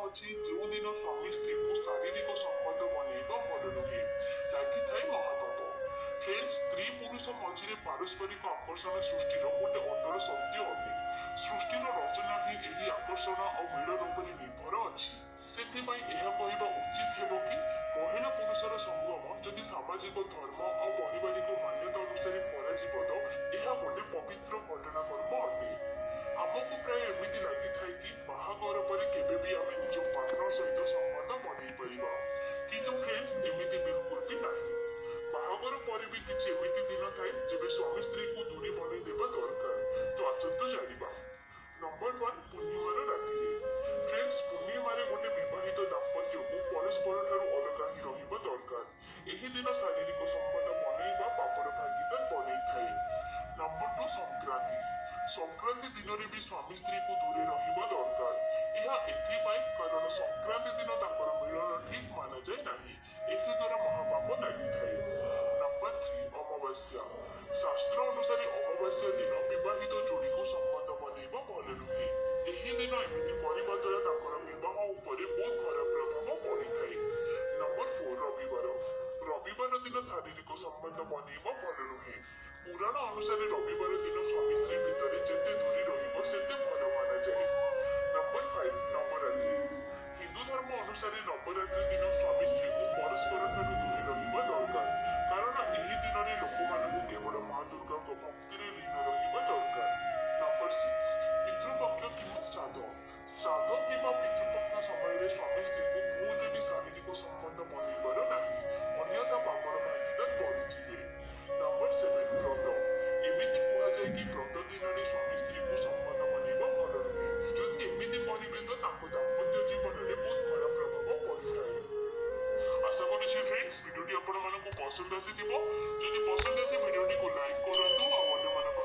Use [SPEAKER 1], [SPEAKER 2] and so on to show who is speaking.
[SPEAKER 1] ଅଛି ଯେଉଁଦିନ ସ୍ୱାମୀ ସ୍ତ୍ରୀକୁ ଶାରୀରିକ ସମ୍ବନ୍ଧ ବନେଇବା ଭଲ ନୁହେଁ, ଲାଗିଥାଏ ମହାପାପ। ଫ୍ରେଣ୍ଡସ୍, ସ୍ତ୍ରୀ ପୁରୁଷ ମଝିରେ ପାରସ୍ପରିକ ଆକର୍ଷଣ ସୃଷ୍ଟିର ଗୋଟେ ଅଟଳ ସତ୍ୟ ଅଟେ। ସୃଷ୍ଟିର ରଚନା ହିଁ ଏହି ଆକର୍ଷଣ ଆଉ ମିଳନ ଉପରେ ନିର୍ଭର ଅଛି। ସେଥିପାଇଁ ଏହା କହିବା ଉଚିତ ହେବ କି ମହିଳା ପୁରୁଷର ସଙ୍ଗମ ଯଦି ସାମାଜିକ ଧର୍ମ ଆଉ ପାରିବାରିକ ମାନ୍ୟତା ଅନୁସାରେ କରାଯିବ ତ ଏହା ଗୋଟେ ପବିତ୍ର ଘଟଣାକର୍ମ ଅଟେ। ଆମକୁ ପ୍ରାୟ ଏମିତି ଲାଗିଥାଏ କି ବାହାଘର ପରେ କେବେ ବି ଆମେ ନିଜ ପାର୍ଟନର ସହିତ ସମ୍ବନ୍ଧ ବନେଇ ପାରିବା, କିନ୍ତୁ ଫ୍ରେଣ୍ଡସ୍, ଏମିତି ବିଲକୁଲ ବି ନାହିଁ। ବାହାଘର ପରେ ବି କିଛି ଏମିତି ଦିନ ଥାଏ ଯେବେ ସ୍ୱାମୀ ସ୍ତ୍ରୀକୁ ଦୂରୀ ବନେଇ ଦେବା ଦରକାର। ତ ଆସନ୍ତୁ ଜାଣିବା। ନମ୍ବର 1, ପୂର୍ଣ୍ଣିମାର ରାତିରେ। ଫ୍ରେଣ୍ଡସ୍, ପୂର୍ଣ୍ଣିମାରେ ଗୋଟେ ବିବାହିତ ଦାମ୍ପତ୍ୟକୁ ପରସ୍ପର ଠାରୁ ଅଲଗା ହିଁ ରହିବା ଦରକାର। ଏହି ଦିନ ଶାରୀରିକ ସମ୍ବନ୍ଧ ବନେଇବା ପାପର ଭାଗିଦାର ବନେଇଥାଏ। ନମ୍ବର 2, ସଂକ୍ରାନ୍ତି। ସଂକ୍ରାନ୍ତି ଦିନରେ ବି ସ୍ୱାମୀ ସ୍ତ୍ରୀକୁ ଦୂରେ ରହିବା ଦରକାର। ଏହା ଏଥିପାଇଁ କାରଣ ସଂକ୍ରାନ୍ତି ଦିନ ତାଙ୍କର ମିଳନ ଠିକ ମାନାଯାଏ ନାହିଁ, ଏଥିଦ୍ୱାରା ମହାପାପ ଲାଗିଥାଏ। ନମ୍ବର 3, ଅମାବାସ୍ୟା। ଶାସ୍ତ୍ର ଅନୁସାରେ ଅମାବାସ୍ୟା ଦିନ ବିବାହିତ ଯୋଡ଼ିକୁ ସମ୍ବନ୍ଧ ବନେଇବା ଭଲ ନୁହେଁ। ଏହି ଦିନ ଏମିତି କରିବା ଦ୍ୱାରା ତାଙ୍କର ବିବାହ ଉପରେ ବହୁତ ଖରାପ ପ୍ରଭାବ ପଡ଼ିଥାଏ। ନମ୍ବର 4, ରବିବାର। ରବିବାର ଦିନ ଶାରୀରିକ ସମ୍ବନ୍ଧ ବନେଇବା ଭଲ ନୁହେଁ। ପୁରାଣ ଅନୁସାରେ ରବିବାର ଦିନ ସ୍ୱାମୀ ସ୍ତ୍ରୀ ଭିତରେ ଯେତେ ଦୂରୀ ରହିବ ସେତେ ଭଲ ମାନାଯାଏ। ନମ୍ବର 5, ନବରାତ୍ରି। ହିନ୍ଦୁ ଧର୍ମ ଅନୁସାରେ ନବରାତ୍ରି ଦିନ ସ୍ୱାମୀ ସ୍ତ୍ରୀକୁ ପରସ୍ପର ଠାରୁ ଦୂରେ ରହିବା ଦରକାର, କାରଣ ଏହି ଦିନରେ ଲୋକମାନଙ୍କୁ କେବଳ ମା ଦୁର୍ଗାଙ୍କ ଭକ୍ତିରେ ଲୀନ ରହିବା ଦରକାର। ନମ୍ବର 6, ପିତୃପକ୍ଷ କିମ୍ବା ଶ୍ରାଦ୍ଧ। ଶ୍ରାଦ୍ଧ କିମ୍ବା ପିତୃପକ୍ଷ ସମୟରେ ସ୍ୱାମୀ ସ୍ତ୍ରୀକୁ ଭୁଲରେ ବି ଶାରୀରିକ ସମ୍ବନ୍ଧ ବନେଇବାର ନାହିଁ, ଅନ୍ୟଥା ପାପର ଭାଗିଦାର ବଢିଯିବେ। ନମ୍ବର 7, ବ୍ରତ। ଏମିତି କୁହାଯାଏ କି ବ୍ରତ ଦିନରେ ସ୍ୱାମୀ ସ୍ତ୍ରୀକୁ ସମ୍ବନ୍ଧ ବନେଇବା ଭଲ ନୁହେଁ। ଯଦି ଏମିତି କରିବେ ତ ତାଙ୍କ ଦାମ୍ପତ୍ୟ ଜୀବନରେ ବହୁତ ଖରାପ ପ୍ରଭାବ ପଡ଼ିଥାଏ। ଆଶା କରୁଛି ଫ୍ରେଣ୍ଡସ୍, ଭିଡ଼ିଓଟି ଆପଣମାନଙ୍କୁ ପସନ୍ଦ ଆସିଥିବ। ଯଦି